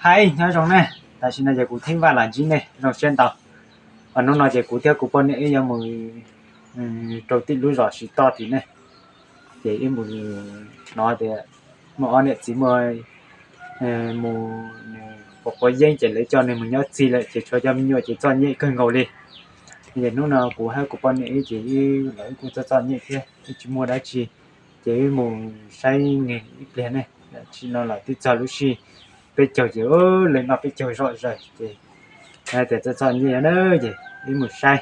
Hais nyob zoo ne, tam sim no ces kuv Theej Vaj los ntsib nej zoo siab ntau. Hnub no ces kuv thiab kuv poj niam wb yuav mus rau tim lub zos Siv Toj tim ne, ces wb mus hnov tias muaj ob niam txiv muaj mus quav quav yeeb ces lawv coj nws mus nyob txig lawm ces tshuav cov me nyuam ces txom nyem kawg nkaus li. Ces hnub no kuv hab kuv poj niam wb ces wb los wb kuj txom txom nyem thiab wb tsis muaj dab tsi, ces wb mus saib nws ib pliag ne. Tam sim no los twb txog lub sij peb caug ces lawv noj peb caug zom zaws ces hais tias txom txom nyem na, ces wb mus saib.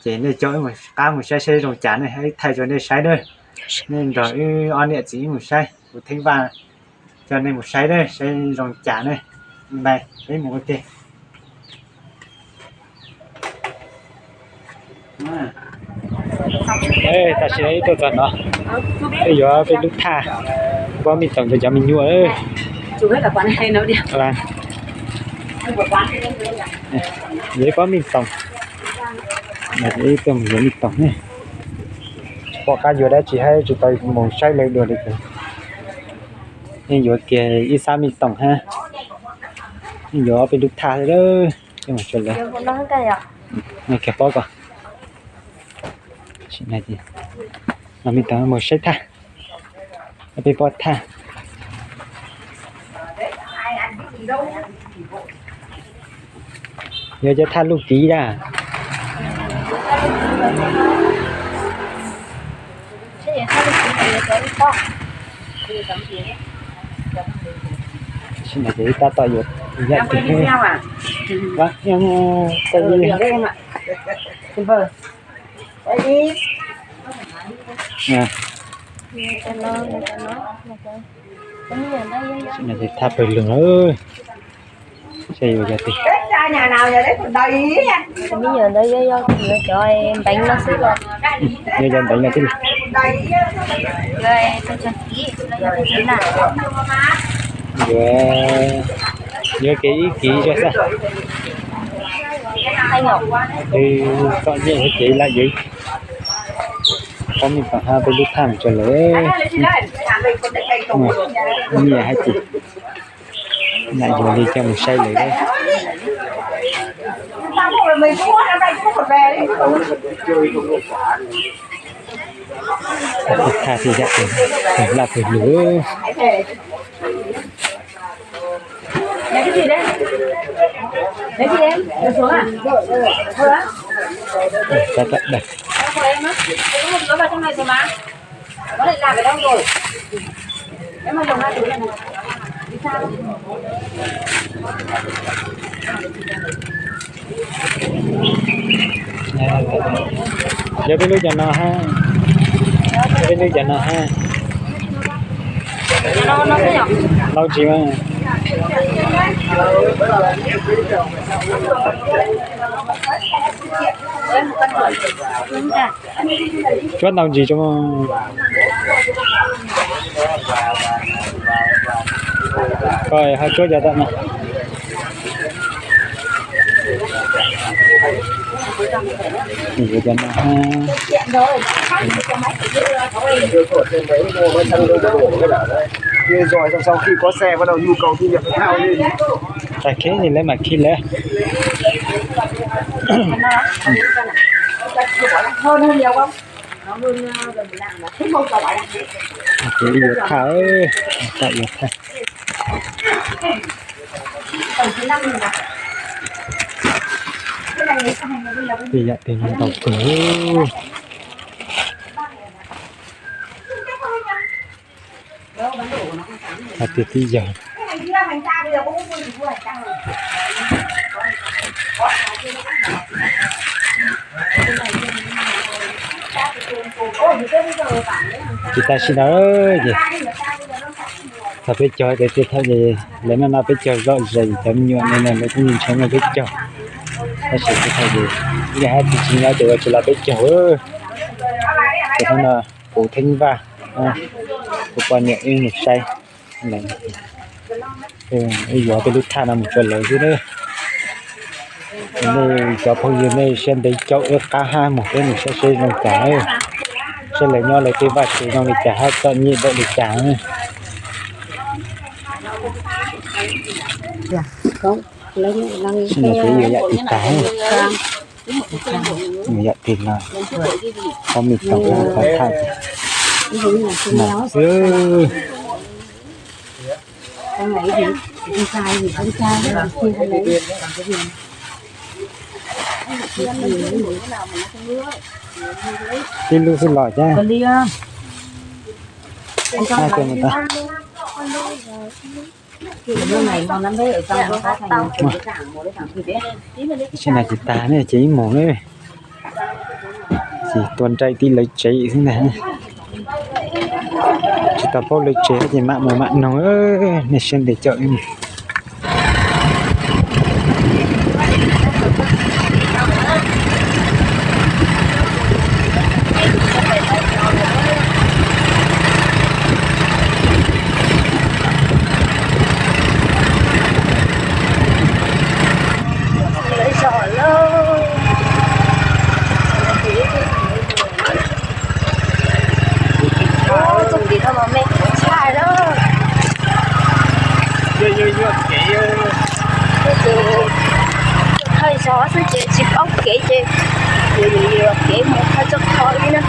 Ces nej coj wb mus qab mus saib saib zoo cas ne, wb thaij rau nej saib na. Nej nrog wb ob niam txiv wb mus saib, kuv Theej Vaj coj nej mus saib na, saib zoo cas ne. Peb mus ua ke. Tam sim no wb tuaj txog no, wb yuav peb lub thaj pob me toom rau cov me nyuam. Yuav ib pob me toom, ib tuaj mus yuav me toom ne. Pom qab yuav dab tsi hab tsis tau mus saib lawv dua li. Yeej yuav kiag ib xab me toom hab, yeej yuav ob peb lub thaj xwb. Mus tsuas lawv kiag pob ko. Sim no ces me toom mus saib thaj, ob peb pob thaj. Yuav cov thaj luj kiv dab. Sim no ces tab tom yuav ib yam tiag. Sim no ces thaj pawg lug lawm. Saib yuav cov twg. Me nyuam ntawd yuav cov npeev no xwb los. Yuav cov npeev no xwb. Yuav, yuav kiag ib kiv rau xwb. Txom nyem ces lam yuav pob me toom hab peb lub thaj mus tsuas lawv. Nyiam hab ces lam yuav li coj mus saib lawv. Thaj thiaj yam tus laj tus lug. Tab tom dag. Yog peb lub cov no hab, peb lub cov no hab. Ntaus ntsis mas. Tsuab ntaus ntsis tso. Koj ho tsuab cov tom no. Yuav cov no. Sau khi có xe bắt đầu nhu cầu thu nhập cao lên. Tag kheb li lawv mam khi lawv. Ces yuav thaj, yuav thaj. Tej yam tej no ntau kawg. Hais tias twb yog ces tam sim no ces thaum peb caug tias thaum ces lawv noj noj peb caug zom zaws, cov me nyuam no lawv kuj ntshaw noj peb caug. Tab sis thaum ces ib yam hab tsis tsis nyob ces ua tsis los peb caug. Ces hnub no kuv Theeb Vaj, kuv poj niam wb mus saib, wb yuav peb lub thaj no mus tsuas lawv xwb. Nej cov phooj ywg nej siab ntev caum wb qab hab mus, peb mus saib seb zoo cas, saib lawv nyob lawv tej vaj tsev zoo li cas hab txom nyem npaum li cas. Sij no ces yuav yam tig tag, yuav yam tig no, ob me toom no thaj thaj ces mas xwb. Tib lub xwb los thiab. Sij no ces tag ne ces ib mus ne, ces tua nraim tim lawv tsev xwb ntag. Tsis tau paub lawv tsev ces mam mus mam noog, nej siab ntev caum ib mus. Tus tim no mas me tshaj lawm. Tus thawj zog xwb ces tsis paub kev ces yuav yuav kev mus thawj txoj qhov li na.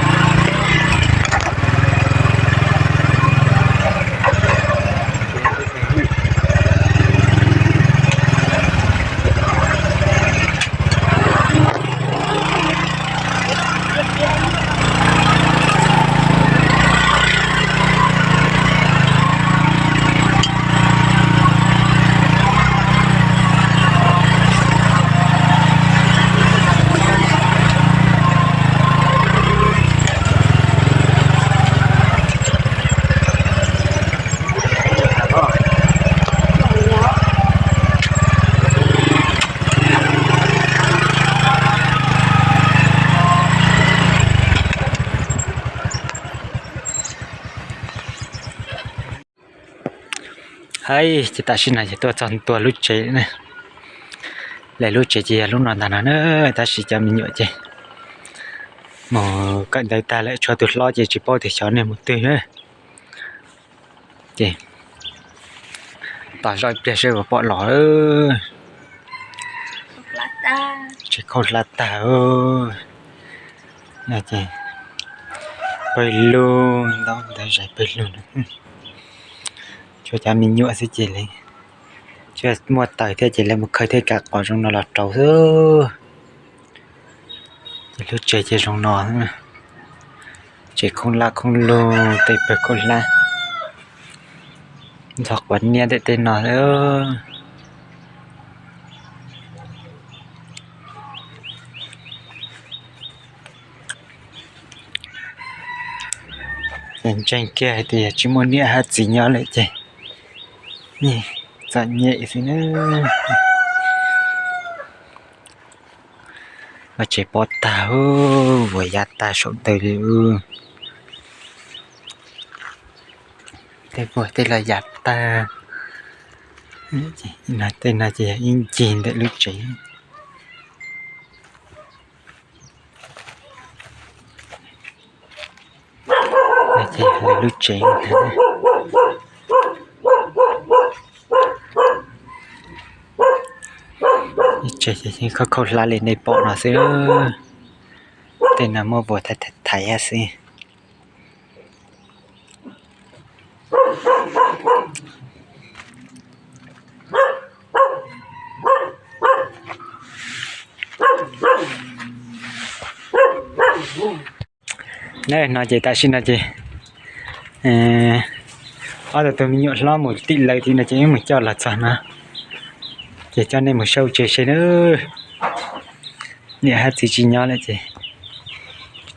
Hais ces tam sim no ces tuaj txog ntua lub tsev ne. Lawv lub tsev ces yog lub no ntag no na, tab sis cov me nyuam ces mus kawm ntawv tag lawm, tshuav tus hlob ces tsis paub tias xyov nej mus twg na. Ces tos zoj ib pliag seb puas pom los. Tsev khaub hlab tag. Pawg lug, ntaub ntawv zais pawg lug. Tshuav cov me nyuam xwb ces lawv tsis muaj taws thiab ces lawv mus khaws tej kav qos zoo no los rau xwb. Ces lub tsev ces zoo no, tsev khoob lab khoob lug, tej pawg khaub hlab, ntxhov quav niab ntawm tej no xwb. Ces ntseeg kiag hais tias yog tsis muaj niam hab txiv nyob lawm ces txom nyem xwb na. Vaj tsev pob tag, vuas ya tag saum ntawd li. Tej vuas tej los ya tag. Tej no ces yog ib ncig ntawm lub tsev. Ces lawv lub tsev, ib tsev ces khaub khaub hlab li nej pom no xwb. Tej no muab vuas thaiv thaiv xwb. No ces tam sim no ces ob tug me nyuam hlob mus tim lawv tim no ces wb mus coj los txog no, ces coj nej mus saib tsev seb na. Niam hab txiv tsis nyob lawm ces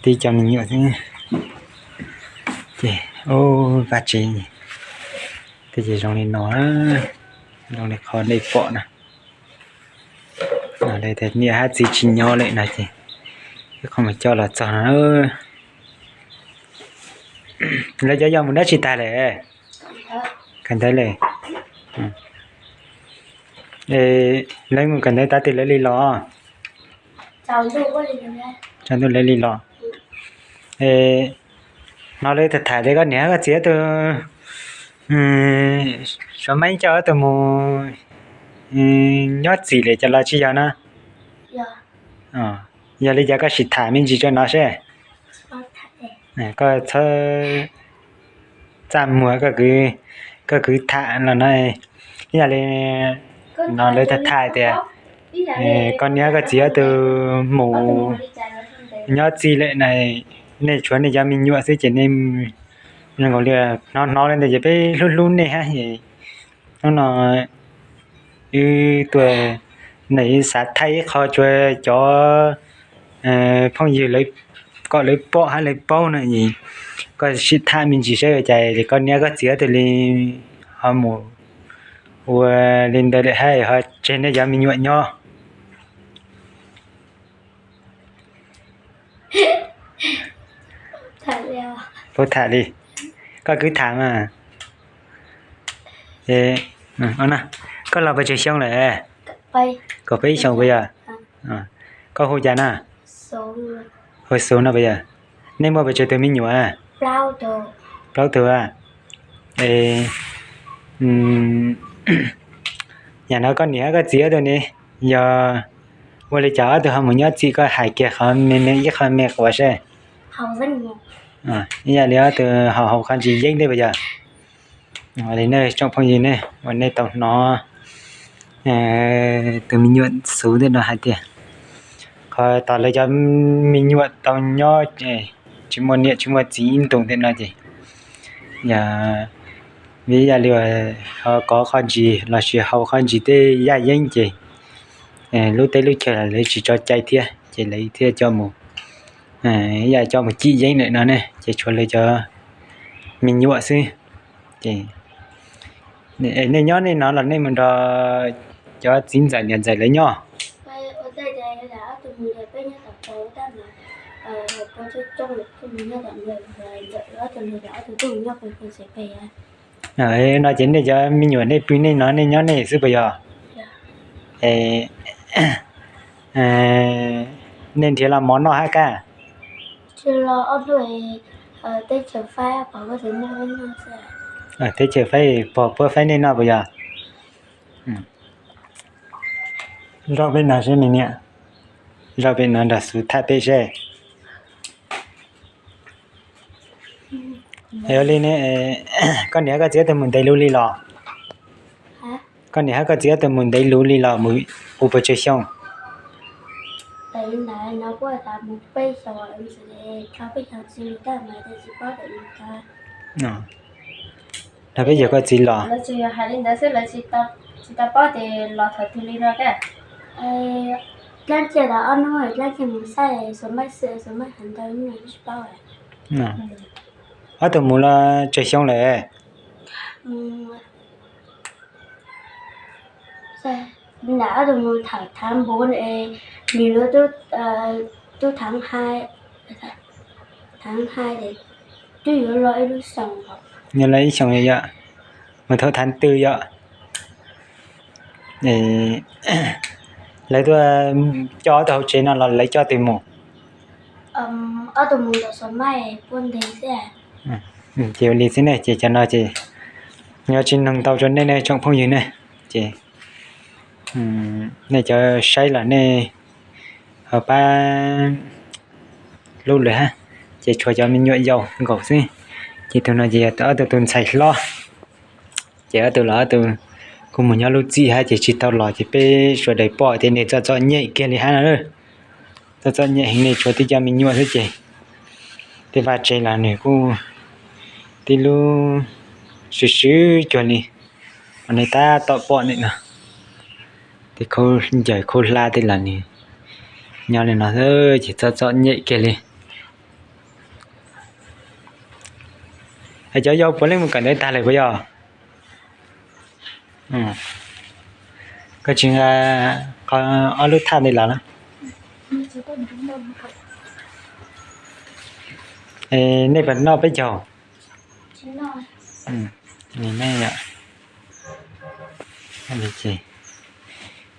tib cov me nyuam xwb. Ces vaj tsev tej ces zoo li no, zoo li qhov nej pom no. Niam hab txiv tsis nyob lawm no ces wb qhov mus coj los txog no. Lawv cov yau mus dab tsi tag lawm? Kawm ntawv lawm. Lawv mus kawm ntawv tav twg lawv li los? Tsaus ntuj lawv li los. Hnov lawv tham tham tias koj niam koj txiv tus Suav Maiv coj ob tug mus nyob txim lawm cov los tsis yog na? Yog li cas koj sim tham me ntsis rau no seb. Koj txhob txaj muag, koj kwv tham los no. Ib yam li no lawv tham tham tias koj niam koj txiv ob tug mus nyob txij lawm na, nej tshuav nej cov me nyuam xwb ces nej zoo nkaus li hnov hnov li ntawd ces peb hlub hlub nej hab. Hnub no wb tuaj, nej xav thaij ib qho rua cov phooj ywg lawv, kom lawv pom hab lawv paub no es koj sim tham me ntsis saib ua cas koj niam koj txiv ob tug li ho mus ua li ntawd lawm hab ho tseg nej cov me nyuam nyob. Puab tham li, koj kwv tham mas. Koj los puas tsawg xyoo lawm? Kaum peb xyoos puas yog? Koj hu cas na? Hu Xus no puas yog? Nej muaj puas tsawg tug me nyuam? Plaub tug a. Yam no koj niam hab koj txiv ob tug ne, yog ua li cas ob tug ho mus nyob txij, koj hais kiag qhov me me ib qho me quas seb. Ib yam li ob tug ho haus qhov ntsis yeeb thiab puas yog? Li nej tsoom phooj ywg ne, uas nej tau hnov tus me nyuam Xus tej no hais tias qhov tod lawv cov me nyuam tau nyob tsis muaj niam tsis muaj txiv ib ntus tej no ces yog vim yam li ho kov qhov ntsis lossis haus qhov ntsis tej yaj yeeb ces lub teb lub chaw lawv tsis tso cai thiab ces lawv thiaj coj mus, yam coj mus cim yeeb lawm no ne ces tshuav lawv cov me nyuam xwb. Ces nej nyob nej no los nej mus nrog cov txiv ntxawm niam ntxawm lawv nyob? No ces nej cov me nyuam nej pw nej no nej nyob nej xwb puas yog? Nej nrhiav los mov noj hab kab? Teb chaws faib pog puab faib nej noj puas yog? Zaum peb no seb me niam, zaum peb no nrog Xus tham peb seb. Yog li ne, koj niam hab koj txiv ob tug mus ntev luv li los? Koj niam hab koj txiv ob tug mus ntev luv li los mus ua puas tsawg xyoo? Nrog peb yawg koj txiv los. Ob tug mus los tsawg xyoo lawm? Tub thaav hais, tub yuav los ib xyoos yom, mus thaum thaav twg yom? Lawv tuaj coj ob tug hauv tsev no los lawv coj twg mus? Ces ua li xwb ne, ces cov no ces nyob tsis noog tau rau nej ne tsoom phooj ywg ne, ces nej cov saib los nej ho pab hlub lawv hab, ces tshuav cov me nyuam yaus nkaus xwb. Ces tus no ces yog ob tug tus ntxhais hlob, ces ob tug los ob tug kuj mus nyob lub txim hab ces tsis tau los ces peb sawv daws pom tias nej txom txom nyem kiag li hab no. Txom txom nyem heev, nej tshuav tib co me nyuam xwb ces tej vaj tsev los nws kuj tib lub swb swb cuag li uas nej tab tom pom ntawm no, tej khaub ncaws khaub hlab tej los nws nyob li no ces txom txom nyem kiag li. Es cov yau puav leej mus kawm ntawv tag lawm puas yog? Koj tsis nqa qhov ob lub thaj ntawd los los? Nej puas noj peb caug?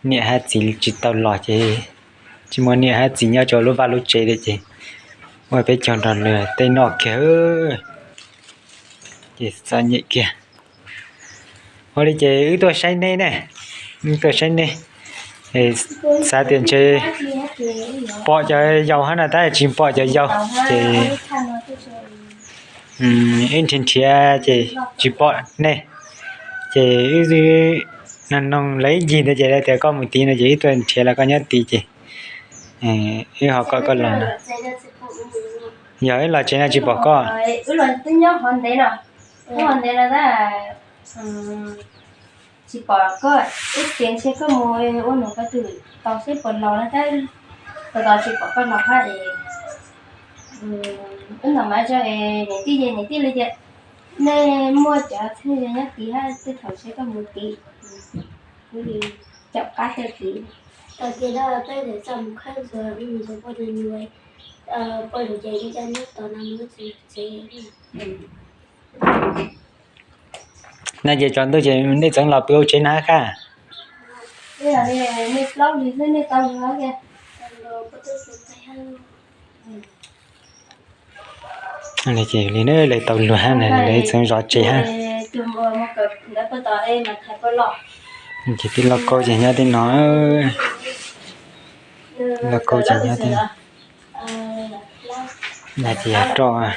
Niam hab txiv tsis tau los ces tsis muaj niam hab txiv nyob rau lub vaj lub tsev lawm ces ua peb caug nrog lawv tej noj kiag, ces txom nyem kiag. Ua li ces wb tuaj saib neb ne, wb tuaj saib neb, xav tias ntshe pom cov yau hab no tab tsis pom cov yau, ces wb nrhiav nrhiav ces tsis pom nej, ces wb noog lawv ib ncig ntawd ces lawv tias koj mus tid no ces wb tuaj nrhiav los koj nyob tid ces wb ho kom koj los no. Yog wb los tsev no tsis pom koj. Tsis pom koj, wb tias ntshe koj mus ua num ko twm tau seb puas los no tab sis tsis pom koj los hab es. Wb los mas tso es niam tij ces niam tij li tias nej muaj cov txheeb ze nyob tid hab tej thaum seb koj mus tid, wb li caum qab kawg tid. Tau tias no peb txawm mus khawb ntxuag, mus ntxuag poj niam nyuam, poj niam ces ib co nyob tom no mus tsev. No ces tsaus ntuj ces nej txeev los pw hauv tsev no hab. Li lawv tau luag hab, lawv txeev zov tsev hab. Ces tij laug Kaub ces nyob tej no, laug Kaub ces nyob tej no. No ces yog roj,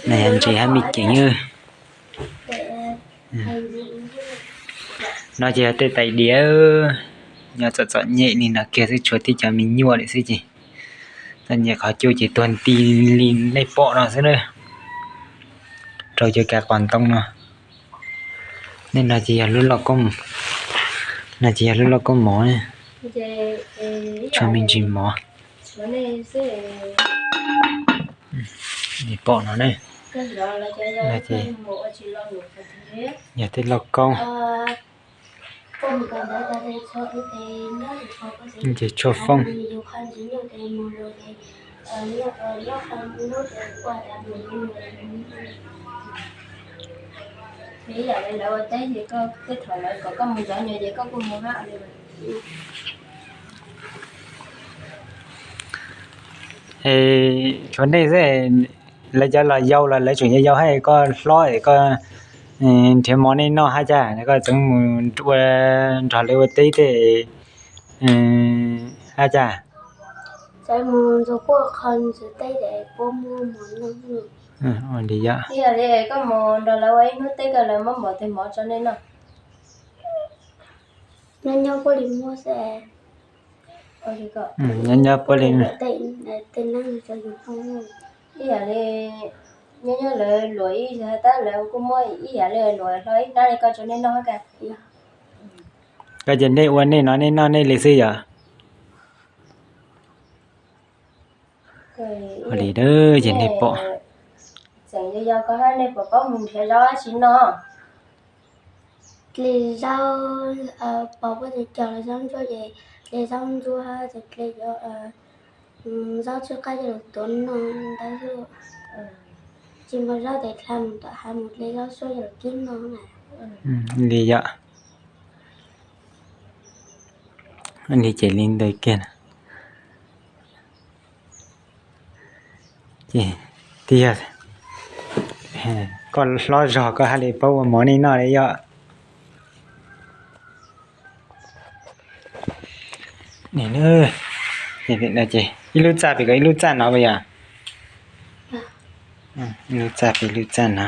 no yog ntses hab me ceem. No ces yog tej tais diav, nyob txom txom nyem li no kiag xwb, tshuav tib cov me nyuam lawm xwb ces txom nyem qhov cub ces tuag nti li nej pom no xwb na. Rau cov kav qos ntoo no. Nej no ces yog lub lauj kaub, no ces yog lub lauj kaub mov, tshuav me ntsis mov. Nej pom no ne, no ces yog tej lauj kaub, ces tshuaj foob. Tshuav nej xwb, lawv cov los yau los lawv tseem yau yau hab, koj hlob es koj nrhiav mov nej noj hab cas, koj txeev mus ua nrog lawv ua teb tej hab cas? Ua li yog. Koj mus nrog lawv ua ib hnub teb koj lawv muab npaum twg mov tso nej noj. Nyob nyob puab li muab xwb. Nyob nyob puab li. Ib yam li nyob nyob lawv luam ib yam tab lawv kuj muab ib yam li luam hlo ib hnab li ko tso nej noj hab. Koj ces nej ua nej no nej noj nej li xwb yom. Ua li ces nej pom. Tseem yog yog koj hab nej puas paub mus nrhiav zaub dab tsi noj? Dle zaub, pom puab cov cog los zaub ntsuab ces dle zaub ntsuab hab tseem dle cov zaub tsw qab coj los tuav noj ntawd xwb. Tsis muaj zaub tes dlha mus tom hav mus dle zaub suab coj los kib noj na. Li yom. Li ces li ntawd kiag na. Ces twb yog koj hlob zog koj hab li paub ua mov nej noj li yom. Ib lub txaj pem ko ib lub txaj no puas yog? Ib lub txaj pem ib lub txaj no.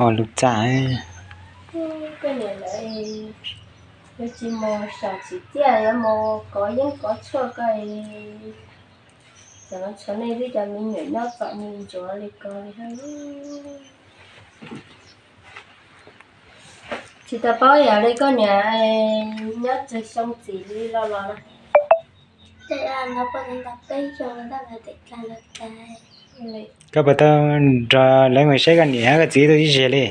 Ob lub txaj. Koj niam lawv yuav tsis mus xyom txim txiaj yuav mus kov yeeb kov tshuaj koj, txawm los tshuav nej twb cov me nyuam nyob txom nyem ntsuav li ko li. Tsis tau paub yam li koj niam nyob tsawg xyoo txim li los los na. Koj puas tau nrog lawv mus saib koj niam hab koj txiv tau ib zaug li?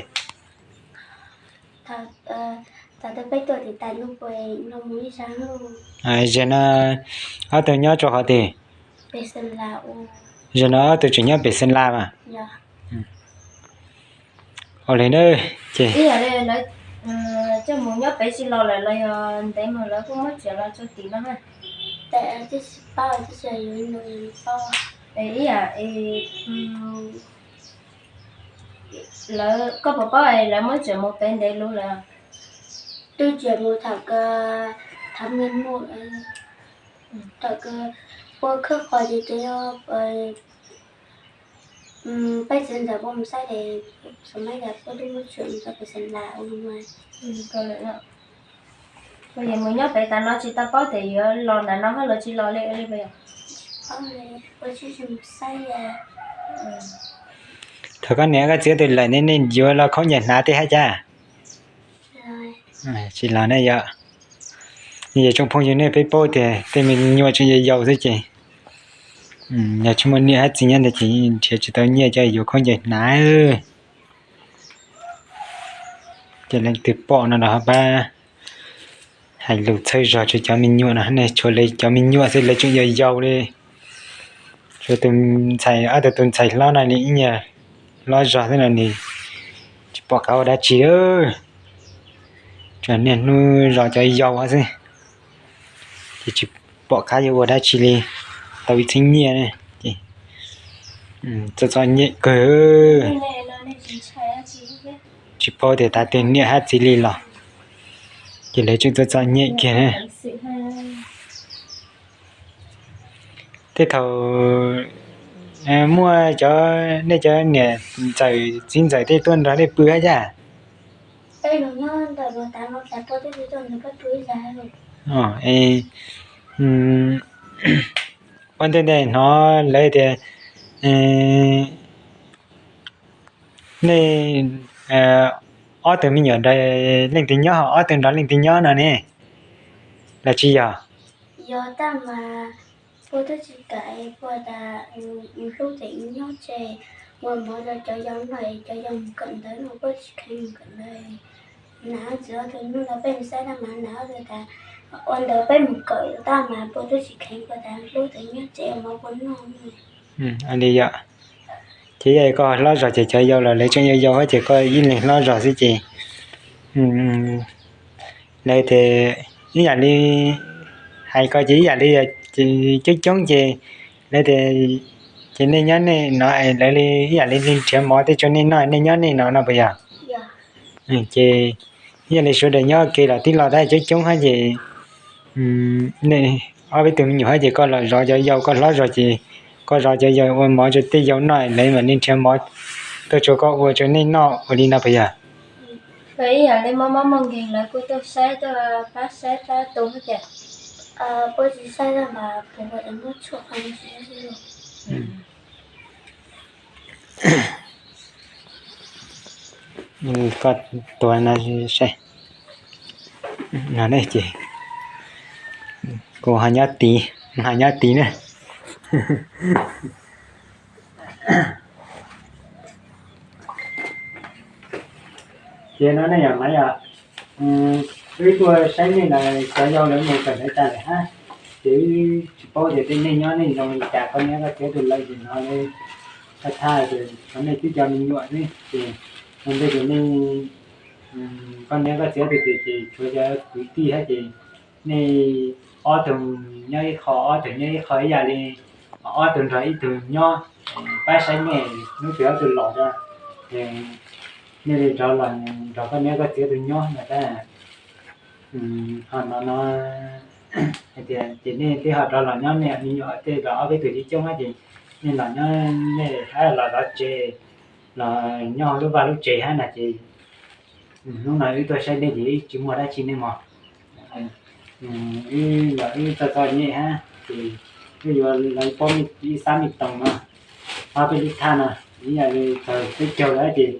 Zaum no ob tug nyob rau qhov twg? Zaum no ob tug tseem nyob pem Xeem Las mas. Ua li na, ces coj mus nyob pem tsis los lawm los yog ntev mus lawv kuj muab txiav los tso tim no na. Ib yam, ib yam, Lawv, koj puas paub es lawv muab tseem mus pem ntev lub lawm? Twb tseem mus thaum ka, thaum me muaj, thaum ka puas khawb qhov ces ces yog peb txiv ntxawm puas mus saib es, xam mab yam puas twb muab tseem mus txog pem Xeem Las ua mus. Puas yog mus nyob pem tas no tsis tau paub tias yuav los nram no hab los tsis los li li puas yog? Thaum koj niam koj txiv twb lawm ne, nej yuav los khaub ncaws hnav tej hab cas? Tsis los ne yom. Yog tsoom phooj ywg nej peb paub tias tej me nyuam tseem yau yau xwb ces yog tsis muaj niam hab txiv nyob ntawd ces nrhiav tsis tau nyiaj coj yuav khaub ncaws hnav. Ces leej twg pom no los ho pab hais lus txhawb zog rau cov me nyuam no ne, tshuav lawv cov me nyuam xwb lawv tseem yau yau li. Tshuav tus ntxhais, ob tug tus ntxhais hlob no li ib nyuag hlob zog xwb no nws tsis pom qab ua dab tsi. Tshuav niaj hnub zov cov yau xwb ces tsis pom qab yuav ua dab tsi li, tau ib txhiab nyiaj ne. Ces txom txom nyem kawg, tsis paub tias tav twg niam hab txiv li los, ces lawv tseem txom txom nyem kiag ne. Tej thaum muaj cov, nej cov niam ntxawm txiv ntxawm tej tuaj nrog nej pw hab cas? Ua ntej ntej hnov lawv tias nej ob tug me nyuam nrog leej twg nyob, ho ob tug nrog leej twg nyob no ne, los tsis yog? Yog tab mas puas twb tsis kam, puas tas hlub ces nyob tsev, ua mov rau cov yau noj, cov yau mus kawm ntawv no puas tsis kheev mus kawm ntawv. Nam txiv ob tug hnub no peb mus saib tab mas nam ob tug tas ua ntawd peb mus kawm tab mas puas twb tsis kheev, puas tas hlub ces nyob tsev ua mov puas noj. Li yom. Ces yog koj hlob zog ces cov yau los lawv tseem yau yau hab ces koj ib leeg hlob zog xwb ces lawv tias ib yam li, hais ko ces ib yam li coob coob ces lawv tias, ces nej nyob nej no es lawv li ib yam li nrhiav mov tej rau nej noj, nej nyob nej no no puas yog? Ces ib yam li sawv daws nyob ke los tib lo tab coob coob hab ces nej ob peb tug me nyuam hab ces koj los zov cov yau, koj hlob zog ces koj zov cov yau ua mov rau tej yau noj, lawv mam li nrhiav mov tuaj rau koj ua rau nej noj ua li no puas yog? Ib yam li muaj mob muaj nkeeg lawv kuj tuaj saib tuaj pab saib pab tu hab tias, puas tsis saib tab mas puas ua muab tshuaj qhov no tsis Koj tuav no saib. No ne ces kuv ho nyob tid, ho nyob tid na. Ces no nej yog mas yog wb tuaj saib nej los cov yau lawv mus kawm ntawv tas lawm hab, ces wb tsis paub tias tej nej nyob nej zoo li cas, koj niam koj txiv tus lawm ces no thaj thaj ces cov nej twb cov me nyuam xwb ces ua ntej ces nej, koj niam koj txiv tus ces tshuav cov kwv tij hab ces nej ob tug nyob ib qho, ob tug nyob ib qho ib yam li ob tug nrog ib tug nyob, pab saib nej hnub twg ob tug los, nej li rov los nrog koj niam koj txiv tus nyob no tab. Ho no no hais tias ces nej twb ho rov los nyob nej me nyuam tej los ob peb tug coob coob hab ces nej los nyob nej hab los zov tsev, los nyob lub vaj lub tsev hab no ces hnub no wb tuaj saib nej ces wb tsis muaj dab tsi nej mog. Wb los wb txom txom nyem hab ces wb yuav los ib pob ib xab me toos no, ob peb lub thaj no, ib yam li txog peb caug lawm ces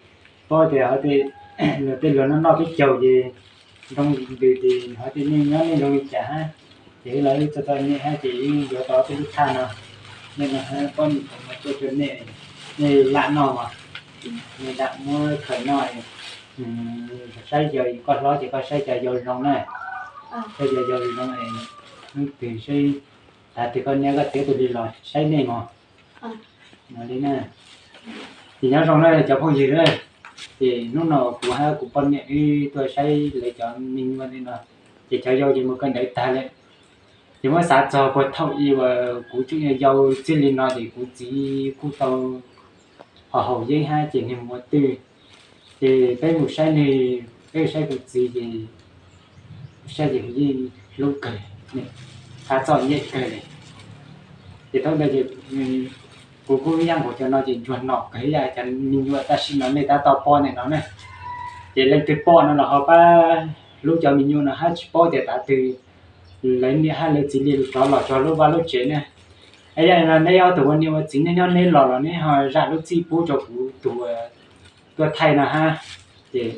paub tias luag tej luag noj noj peb caug ces ntoo ntws ces ho tias nej nyob nej zoo li cas hab, ces wb los wb txom txom nyem hab ces wb yuav tau ob peb lub thaj no, nej no hab pob me toos no tuaj rau nej, nej lam noj mas, nej lam muab khaws noj. Saib yog koj hlob ces koj saib cov yau zoo na, saib cov yau zoo, hnub twg saib, tav twg koj niam koj txiv tus li los saib nej mog. Li na, ces nyob zoo na cov phooj ywg na, ces hnub no kuv hab kuv poj niam wb tuaj saib lawv cov me nyuam li no, ces cov yau ces mus kawm ntawv tag lawm. Ces muab xav txog puag thaum ub uas kuv tseem yau yau txij li no ces kuv txiv kuj tau ho haus yeeb hab ces nwg mus ua twj. Ces peb mus saib nwg, peb saib kuv txiv ces saib ces yeej hlub kawg, qab txom nyem kawg li. Ces thaum ntawd ces kuv kuj yaj nkaus cov no ces ntsuag nom kawg yam cov me nyuam tam sim no nej tab tom pom ntawm no na. Ces leej twg pom no los ho pab hlub cov me nyuam no hab tsis paub tias tav twg lawv niam hab lawv txiv li rov los txog lub vaj lub tsev na. Es yog no neb ob tug ua niam ua txiv neb nyob neb los los neb ho zam lub txim pub rau kuv tus tuaj thaij no hab. Ces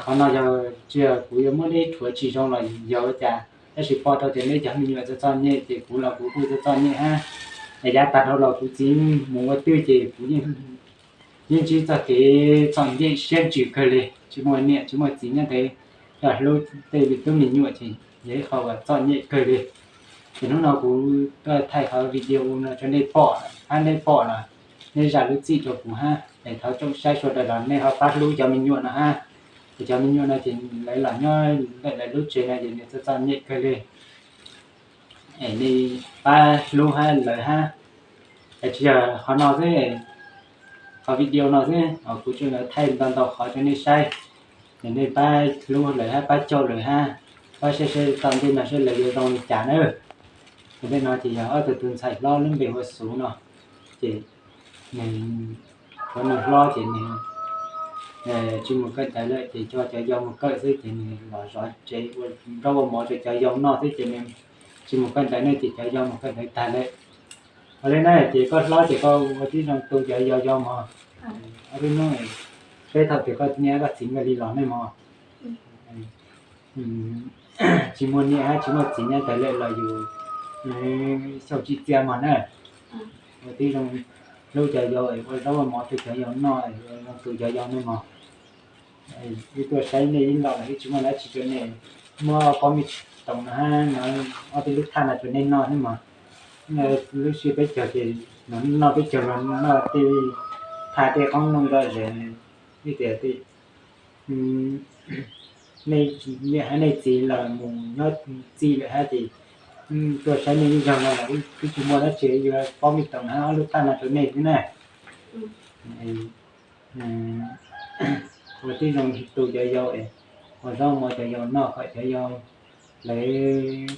qhov no yog tsis yog kuv yuav muab neb rhuav tsis zoo los yog ua cas, tab sis pom tau tias neb cov me nyuam txom txom nyem ces kuv los kuv kuj txom txom nyem hab. Es yav tag dhau los kuv txiv mus ua twj ces kuv yeej ntsib txoj kev txom nyem siab ntsws kawg li, tsis muaj niam tsis muaj txiv nyob ntev, yog hlub tej tub me nyuam ces yog ib qho uas txom nyem kawg li. Ces hnub no kuv tuaj thaij qhov video no rau nej pom, hab nej pom los nej zam lub txim rau kuv hab. Es thov tsoom saib sawv daws los nej ho pab hlub cov me nyuam no hab. Es cov me nyuam no ces lawv los nyob ntawm lawv lub tsev no ces nws txom txom nyem kawg li. Es nej pab hlub hab lawv hab. Es tsis yog qhov no xwb, qhov video no xwb os, kuv tsuas thaij ntau ntau qhov rau nej saib. Es nej pab hlub lawv hab pab caum lawv hab, pab saib saib tom ntej no saib lawv yuav zoo li cas na. Tom ntej no ces yog ob tug tug ntxhais hlob lub npe hu ua Xuv no, ces nws, cov nws hlob ces nws tsis mus kawm ntawv lawm ces coj cov yau mus kawm xwb ces nws los zov tsev ua zaub ua mov rau cov yau noj xwb ces nws tsis mus kawm ntawv ne ces cov yau mus kawm ntawv tag lawm. Ua li na ces koj hlob ces koj ua tib zoo tu cov yau yau mog. Ob peb hnub peb thaum twg koj niam koj txiv nkawd li los ne mog. Tsis muaj niam hab tsis muaj txiv nyob ntawd lawm los yus xyaum tsim txiaj mog na. Ua tib zoo hlub cov yau, ua zaub ua mov rau cov yau noj, ua zoo tu cov yau ne mog. Wb tuaj saib nej ib los los wb tsis muaj dab tsi rau nej, muab pob me toom no hab ob peb lub thaj no rau nej noj xwb mog. Lub sij peb caug ces noj peb caug los noj tej thaj tej qoob loo zom zaws, vim tias nej niam hab nej txiv los mus nyob txij lawm hab ces tuaj saib nej ib zaug no los wb tsis muaj dab tsi, yuav pob me toom hab ob lub thaj no rau nej xwb na. Ua tib zoo tu cov yau, ua zaub mov cov yau noj kom cov yau lawv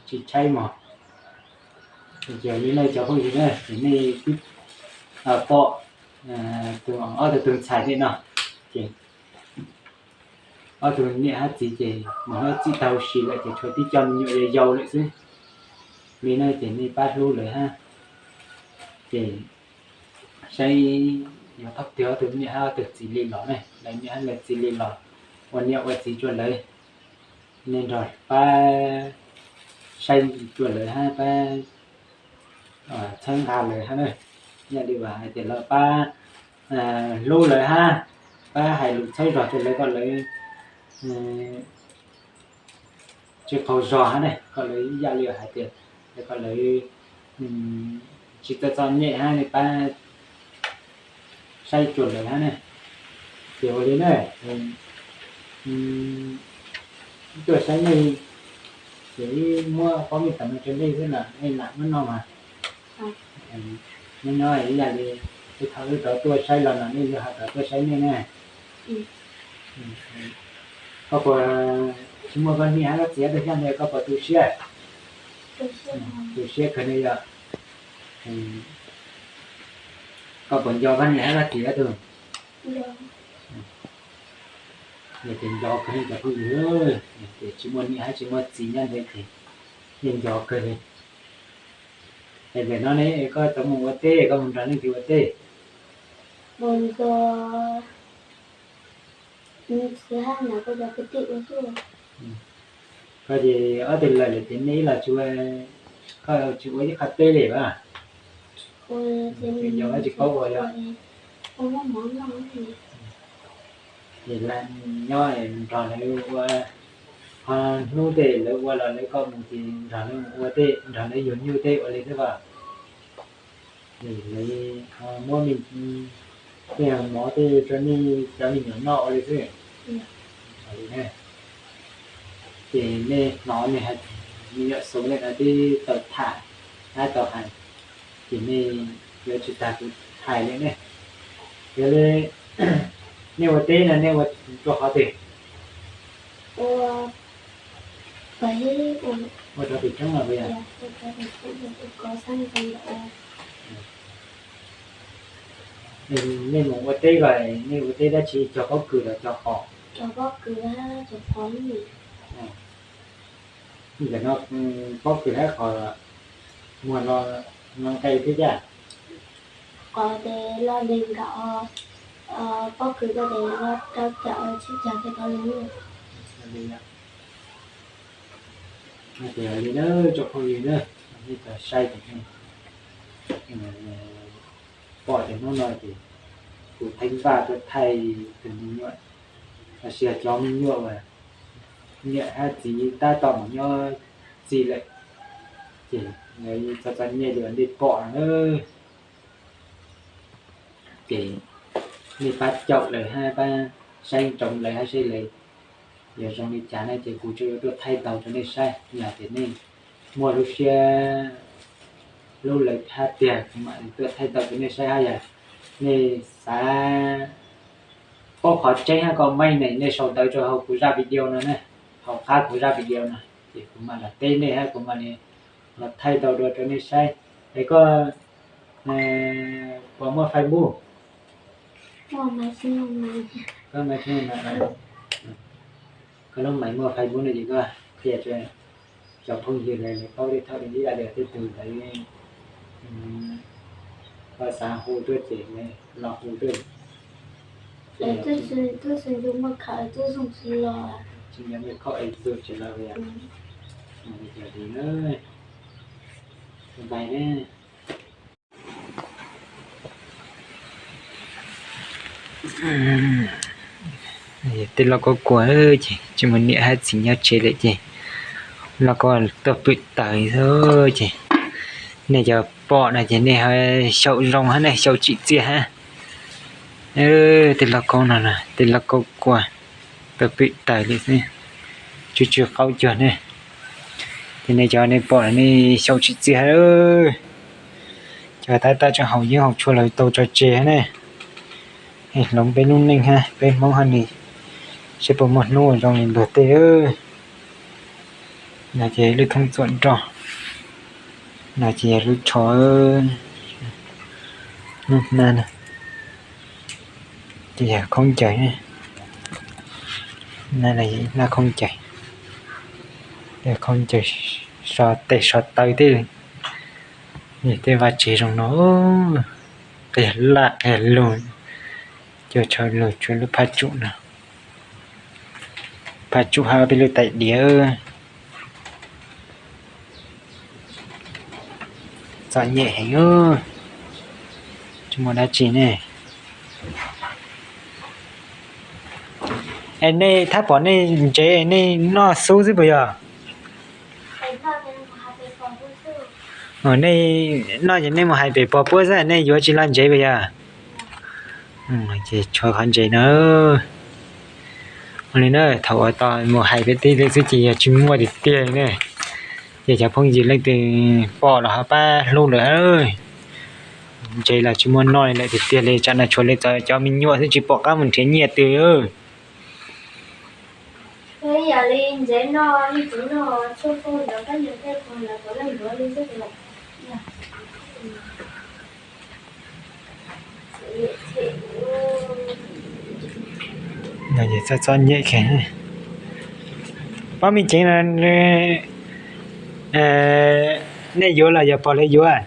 tsis tshaib mog. Ces li no cov phooj ywg na, ces nej twb pom ob tug tug ntxhais tej no, ces ob tug niam hab txiv ces mus nyob txij tau si lawm ces tshuav tib co me nyuam yau yau lawm xwb. Li no ces nej pab hlub lawv hab, ces saib yuav thauj twg ob tug niam hab ob tug txiv li los ne, lawv niam hab lawv txiv li los ua niam ua txiv rua lawv, nej nrog pab saib rua lawv hab pab txhawb nqa lawv hab na. Yog li vas hais tias los pab hlub lawv hab, pab hais lus txhawb zog rua lawv kom lawv tsis qaug zog hab ne, kom lawv ib yam li hais tias kom lawv tsis txom txom nyem hab, nej pab saib rua lawv hab ne. Ces ua li na, tuaj saib nej ces wb muab pob me toom no rau nej xwb los nej lam muab noj mas. Nyob nyob ib yam li thaum wb rov tuaj saib los no nej yuav ho rov tuaj saib nej ne. Koj puas, tsis muaj koj niam hab koj txiv tus xyab ntawd koj puas tu siab? Tu siab kawg ne yog. Koj puas nco koj niam hab koj txiv tus? Yog tias nco kawg ne cov phooj ywg, tias tsis muaj niam hab tsis muaj txiv nyob ntawd ces yeej nco kawg li. Es ntawm no ne koj tau mus ua teb, koj mus nrog leej twg ua teb? Koj ces ob tug lawm lawm ces nej ib los tsis ua, koj tsis ua ib qho teb li as? Yog tsis paub ua yog? Ces nyob nrog lawv ua, qhov hnub tej lawv ua los lawv kom mus ces nrog lawv mus ua tej, nrog lawv yug nyuj tej ua li xwb as. Lawv muab tej mov tej rau nej cov me nyuam noj ua li xwb. Ces nej hnov nej hais, me nyuam Xuv ntawm no twb tau tham, hab tau hais, ces nej Yuav tsis tag kuv hais li ne. Yog li nej ua teb no nej ua rau qhov twg? Ua rau tim roob los puas yog? Nej mus ua teb ko, nej ua teb dab tsi, cog pob kws los cog qos? Ntawm no pob kws hab qos muag no nqe thiab cas? Qos ces lo ntev nkaus, pob kws ko ces lo rau caum tsib caug thiaj tau li. Ces yog li na tsoom phooj ywg na, nej tau saib ces nej pom tias hnub no ces kuv theeb Vaj tuaj thaij tus me nyuam, los sis yog cov me nyuam uas niam hab txiv tab tom mus nyob txij lawm, ces lawv txom txom nyem li uas nej pom no na. Ces nej pab caum lawv hab pab saib ntsoov lawv hab seb lawv yuav zoo li cas na, ces kuv tsuas yuav tuaj thaij tau rau nej saib. Yog tias nej muaj lub siab hlub lawv hab tiag kuv mam li tuaj thaij tau rau nej saib hab. Yog nej xav paub qhov tseeb hab comment ne, nej sau ntawv rau hauv kuv zaj video no na, hauv qab kuv zaj video no, ces kuv mam los teb nej hab kuv mam li los thaij tau dua rau nej saib. Es koj puas muaj Facebook? Koj lub maim muaj Facebook no ces koj qhia rau cov phooj ywg lawv paub tej thaum ib yam li tej tug ntawd, koj xav hu tuaj ces los hu tuaj. Tsis nyob me khauj es tug tsis los li na. Tej lauj kaub kua ces tsis muaj niam hab txiv nyob tsev lawm ces lauj kaub tuaj pwm taws xwb ces nej cov pom no ces nej ho xyaum zoo hab nej xyaum tsim txiaj hab. Tej lauj kaub no, tej lauj kaub kua tuaj pwm taws li xwb, tsw tsw qaub cuag ne. Ces nej cov nej pom no nej xyaum tsim txiaj hab. Cov tab tom tseem haus yeeb haus tshuaj los tau tso tseg hab ne. Hloov peb lub neej hab peb Hmoob hab ne, seb puas muaj hnub zoo li luag tej. No ces lub thoob txuam nroj, no ces yog lub tsho, lub hnab no ces yog khaub ncaws, hnab khaub ncaws, khaub ncaws so tes so taw tej, tej vaj tsev zoo no, qias laj qias lug, cua tshav lug tshuav lub phab tsum no, phab tsum hab peb lub tais diav. Txom nyem heev, tsis muaj dab tsi ne. Es nej thab pom nej ntsev nej noj xub xwb puas yog? Nej noj ces nej mus hais pem pog puab xwb, nej yuav tsis los ntsev puas yog? Ces tshuav qhov ntsev na. Ua li na, thaum ua tau mus hais peb teb xwb ces yog tsis muaj tiag tiag ne. Ces cov phooj ywg leej twg pom los ho pab hlub lawm. Ntsev los tsis muaj noj li lawm tiag tiag li, tsam no tshuav li cov me nyuam xwb tsis pom qab mus nrhiav nyiaj twg. Txom txom nyem. Pob Mej Ceev, nej yuav los yog pog lawv yuav?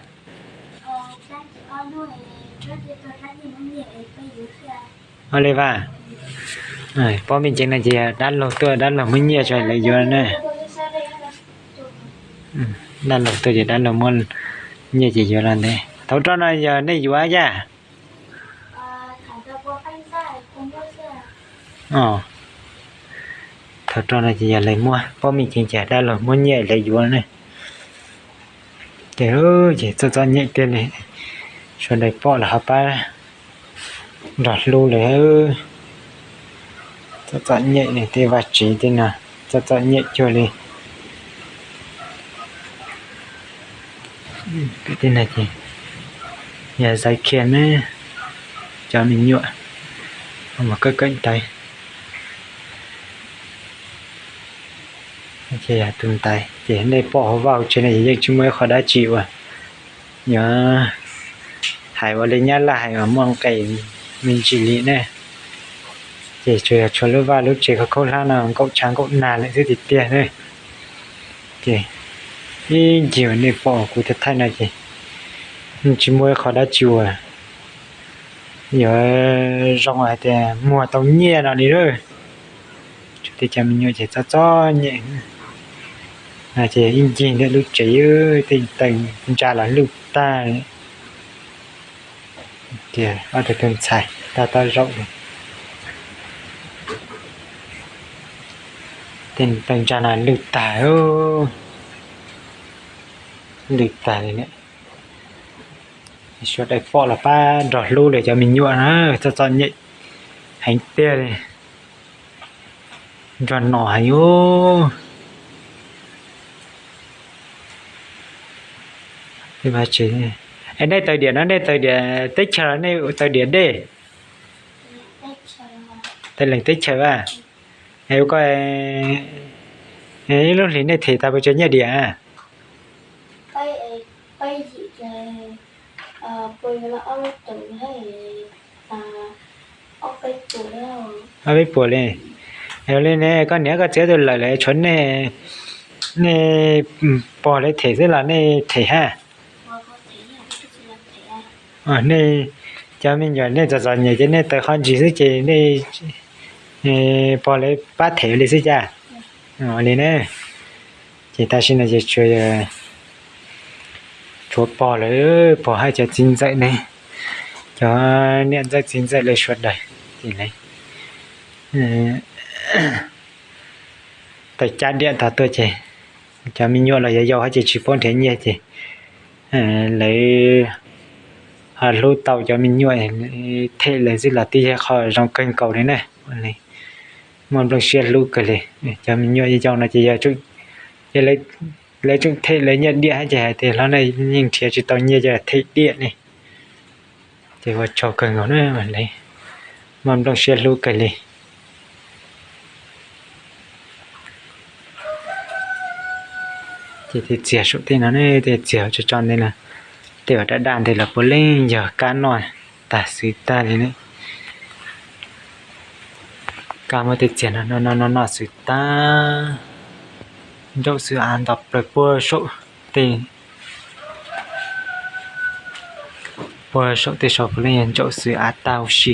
Ua li vas, Pob Mej Ceev no ces yog dab laug tuaj, dab laug muab nyiaj tso lawv yuav na. Dab laug tuaj ces dab laug muab nyiaj ces yuav los ntawd. Thaum roj no yog nej yuav yaj? Thaum roj no ces yog lawv muab, Pob Mej Ceev ces dab laug muab nyiaj lawv yuav ne. Ces, ces txom txom nyem tiag li, sawv daws pom los ho pab nrog hlub lawm. Txom txom nyem li tej vaj tsev tej no, txom txom nyem cuag li. Tej no ces Yog zais khias ne, cov me nyuam, mus kawm kawm ntawv. Ces yog tus ntaiv ces nej pom hauv vaj hauv tsev no ces yeej tsis muaj ib qho dab tsi uas yuav hais ua li nyab laj hais uas muaj nqis me ntsis li ne. Ces tsuas yog tshuav lub vaj lub tsev khaub khaub hlab no nkaum tshav nkaum nag lawm xwb tiag tiag ne. Ces ib ncig uas nej pom kuv thaij thaij no ces tsis muaj ib qho dab tsi uas yuav zoo hais tias muag tau nyiaj no li lawm. Tsuas tej cov me nyuam ces txom txom nyem. Ces ib ncig ntawm lub tsev tej taws ntsa los lwj tag. Tias ob tug tus ntxhais tag toj zaum li. Tej taws ntsa no lwj tag, lwj tag li ne. Suav daws pom los pab nrog hlub li cov me nyuam na, txom txom nyem heev tiag li. Nrog nom heev ub. Es nej taws diam no nej taws diam teb chaws los nej taws diam dej? Taws leej teb chaws a. Es ua koj ib lub hlis nej them tau pes tsawg nyiaj diam? Ob peb puas li. Li ne koj niam koj txiv tus lawm lawv tshuav nej, nej pog lawv them xwb los nej them hab? Nej cov me nyuam nej txom txom nyem ces nej taws qhov ntsis xwb ces nej pog lawv pab them li xwb cas? Li ne. Ces tam sim no ces tshuav pog lawv, pog hab cov txiv ntxawm ne, cov niam ntxawm txiv ntxawm lawv sawv daws ces lawv taws cab diam tog tuaj ces cov me nyuam los yog yau hab ces tsis paub nrhiav nyiaj ces lawv ho hlub tau cov me nyuam, them lawv xwb los twb yog qhov zoo kawg nkaus li na. Muaj nplooj siab hlub kawg li. Cov me nyuam yau no ces yog lawv tseem them lawv nyiaj diam hab ces hais tias hlob na yeej nrhiav tsis tau nyiaj ces them diam ne. Ces ua tsaug kawg nkaus na, muaj nplooj siab hlub kawg li. Ces tej txiag saum tej no ne, tej txiag tso tso ntawd na, tej uas daj daj ntawd los puav leej yog kab noj tag xwb tag li ne. Kab muab tej txiag no noj noj noj xwb tag. Ntsaum xwb av nto plaws puag saum tej, puag saum tej saud puav leej yog ntsaum xwb av tag huv si.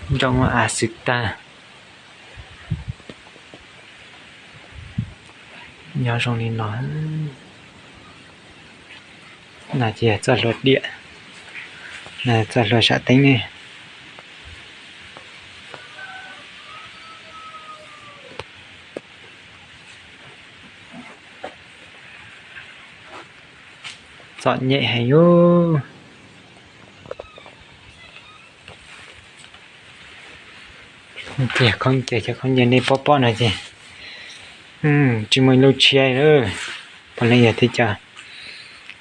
Ntsaum muaj av xwb tag. Nyob zoo li no, no ces yog txoj hlua diam, txoj hlua sam teeb ne. Txom nyem heev ub. Tiag khaub ncaws, cov khaub ncaws nej pom pom no ces tsis muaj ib lub tshiab lawm. Puav leej yog tej cov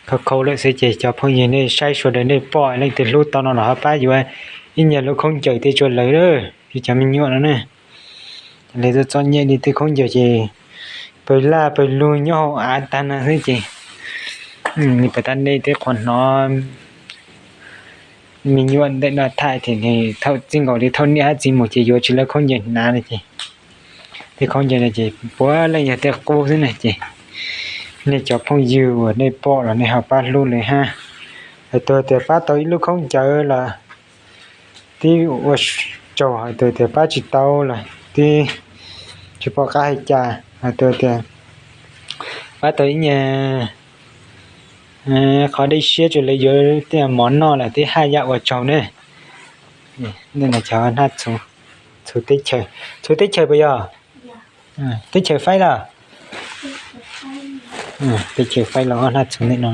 khaub khaub lawm xwb ces cov phooj ywg nej saib sawv daws nej pom leej twg hlub tau no los ho pab yuav ib nyuag lub khaub ncaws tej tsua lawv, cov me nyuam no ne. Lawv txom txom nyem li tej khaub ncaws ces pawg laj pawg lug nyob hauv av tag no xwb ces, pab tab nej tej qhuas hnov me nyuam ntawm no tham tias thaum txij nkaus li thaum niam hab txiv mus ces yuav tsis lawv khaub ncaws hnav no ces, tej khaub ncaws no ces puav leej yog tej qub xwb na ces, nej cov phooj ywg uas nej pom los nej ho pab hlub lawv hab. Hais tias pab tau ib lub khaub ncaws los twb ua tsaug, hais tias pab tsis tau los twb tsis pom qab hais cas. Hais tias pab tau ib nyuag qhov dej siab rau lawv yuav tej mov noj los twb haj yam ua tsaug ne. Cov hnab txhuv teb chaws, txhuv teb chaws puas yog? Teb chaws faib los? Teb chaws faib los hnab txhuv ntawm no.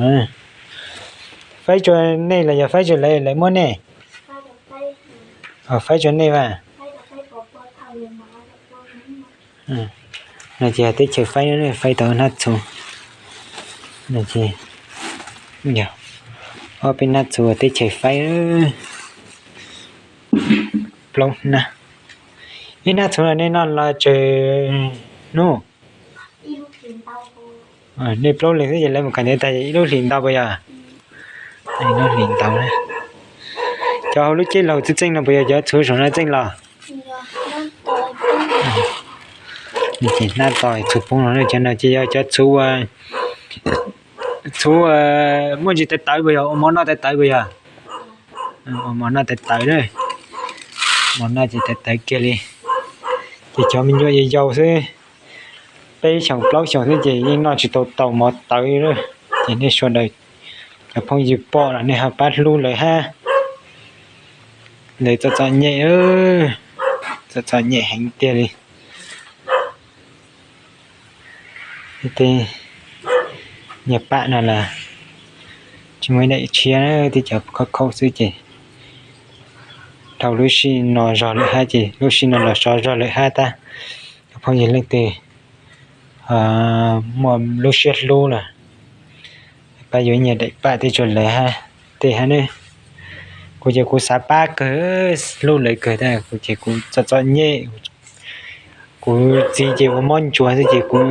Faib rau nej los yog faib rau lawv, lawv muab nej? Faib rau nej a. No ces teb chaws faib, faib tau hnab txhuv. Ces, yog, ob peb hnab txhuv teb chaws faib, plaub hnab. Ib hnab txhuv no nej noj los tsawg hnub? Nej plaub leeg xwb ces lawv mus kawm ntawv tag ib lub hlis ntau puas yog? Ib lub hlis ntau na. Cov hauv lub ceb laug txeej txeej no puas yog cov txhuv saum no txeej los? Ces hnab to txhuv poob no, cov no ces yog cov txhuv, txhuv muaj ntsis tawv tawv puas yog, ua mov noj tawv tawv puas yog? Ua mov noj tawv tawv na. Mov noj ces tawv tawv kiag li. Ces cov me nyuam yau yau xwb, peb xyoos plaub xyoos xwb ces yeej noj tsis tau tau mov tawv li. Ces nej sawv daws cov phooj ywg pom los nej ho pab hlub lawv hab. Lawv txom txom nyem, txom txom nyem heev tiag li. Tej niag pam no los tsis muaj ib daim tshiab, tej cov khaub khaub xwb ces dhau lub sij no zog lawm hab ces lub sij no los sov zog lawm hab tab. Cov phooj ywg leej twg muaj lub siab hlub los pab yuav ib nyuag daim pam tej rau lawv hab, tej hab ne. Kuv ces kuv xav pab kawg, hlub lawv kawg tab kuv ces kuv txom txom nyem. Kuv txiv ces ua mob ntsuag xwb ces kuv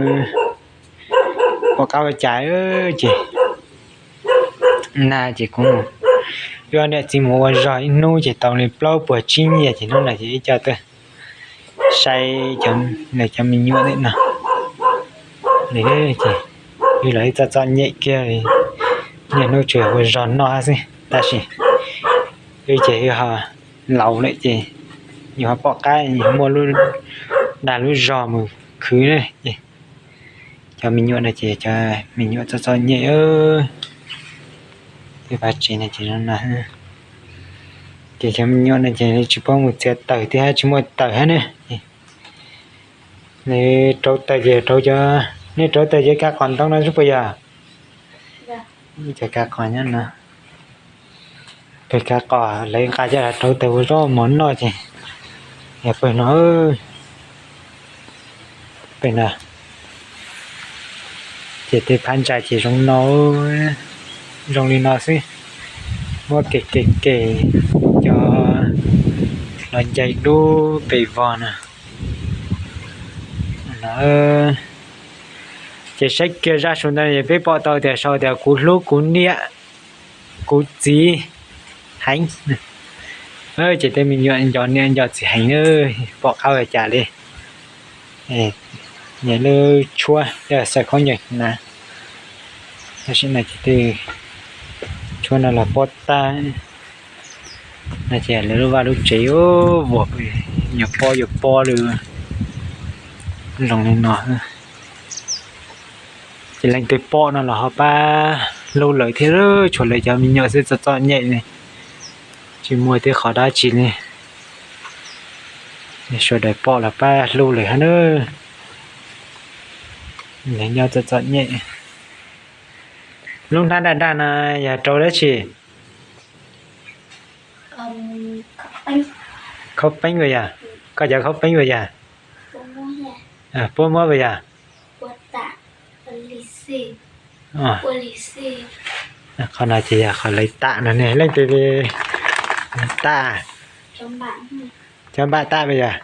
pom qab ua cas ces nag ces kuv mus, wb niam txiv mus ua zog ib hnub ces tau li plaub puas tsib nyiaj ces hnub no ces wb coj tuaj saib cov me nyuam ntawm no. Ces wb los wb txom txom nyem kiag li, niaj hnub tsuas ua zog noj xwb tab sis wb ces wb ho laus lawm ces yus ho pom qab yus muaj lub dag lub zog mus khwv na ces cov me nyuam no ces cov me nyuam txom txom nyem. Tej vaj tsev no ces no na, ces cov me nyuam no ces tsis paub mus txiav taws thiab tsis muaj taws hab ne. Nws rauv taws ces rauv cov, nej rauv taws cov kav qos ntoo no xwb puas yog? Cov kav qos nyob no, pem kav qos lawv nqa coj los rauv taws ua zaub mov noj ces yog pem no, pem no. Ces tej phab ntsa ces zoo no, zoo li no xwb. Muab kem kem kem cov los ncaim dub pem vog na. Ces saib kiag zaj saum ntawd peb pom tau tias sau tias kuv hlub kuv niam kuv txiv heev. Ces tej me nyuam nco niam nco txiv heev, pom qab ua cas li. Nyiam lub tshuab, xaws khaub ncaws na. Tab sis no ces tej tshuab no los pob tag no ces lawv lub vaj lub tsev vuas nyuag pob yuav pob li zoo li no. Ces leej twg pom no los ho pab hlub lawv thiab, tshuav lawv cov me nyuam xwb txom txom nyem li, tsis muaj tej qhov dab tsi li. Sawv daws pom los pab hlub lawv hab nawb. Lawv nyob txom txom nyem. Lub hnab dag dag no yog rau dab tsi? Khaub peeb puas yog? Koj cov khaub peeb puas yog? Puab muab puas yog? Qhov no ces yog qhov lawv tam no ne, leej twg li tam? Cov npam tam puas yog?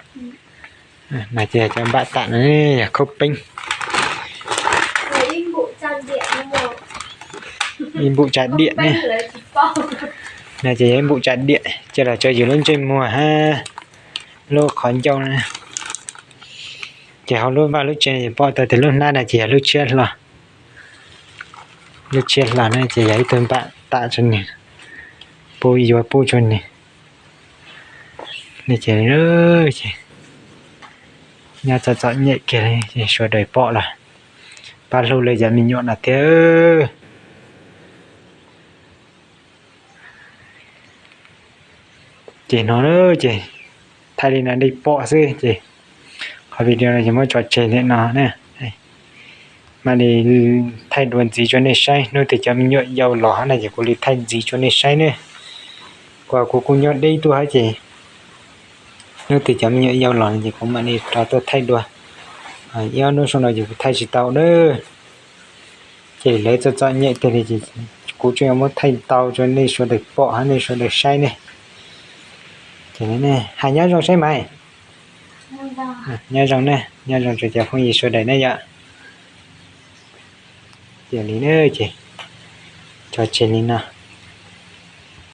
No ces yog cov npam tam no, yog khaub peeb. Ib npum tsav diam ne. No ces yog ib npum tsav diam coj los rau yus lub ntsej muag hab lub qhov ncauj na. Ces hauv lub vaj lub tsev no ces pom tau tias lub hnab no ces yog lub tshiab hlo. Lub tshiab hlo no ces yog ib tug npam tam rau nws, pub yuav pub rau nws. Ces nyob txom txom nyem kiag li, sawv daws pom los pab hlub lawv cov me nyuam no thiab. Ces no ces thaij li no nej pom xwb ces qhov video no ces muab tso tseg li no na. Mam li thaij dua ntxiv rau nej saib, hnub twg cov me nyuam yau los hab no ces kuv li thaij ntxiv rau nej saib ne. Kuv kuj nyob deb tuaj hab ces hnub twg cov me nyuam yau los no ces kuv mam li rov tuaj thaij dua. Ib ob hnub saum no ces kuv thaij tsis tau na. Ces lawv txom txom nyem tiag li ces kuv tseem yuav muab thaij tau rau nej sawv daws pom hab nej sawv daws saib ne. Ces hais nyob zoo saib Maiv. Nyob zoo ne, nyob zoo rau cov phooj ywg sawv daws ne yom. Ces li na, ces tso tseg li no.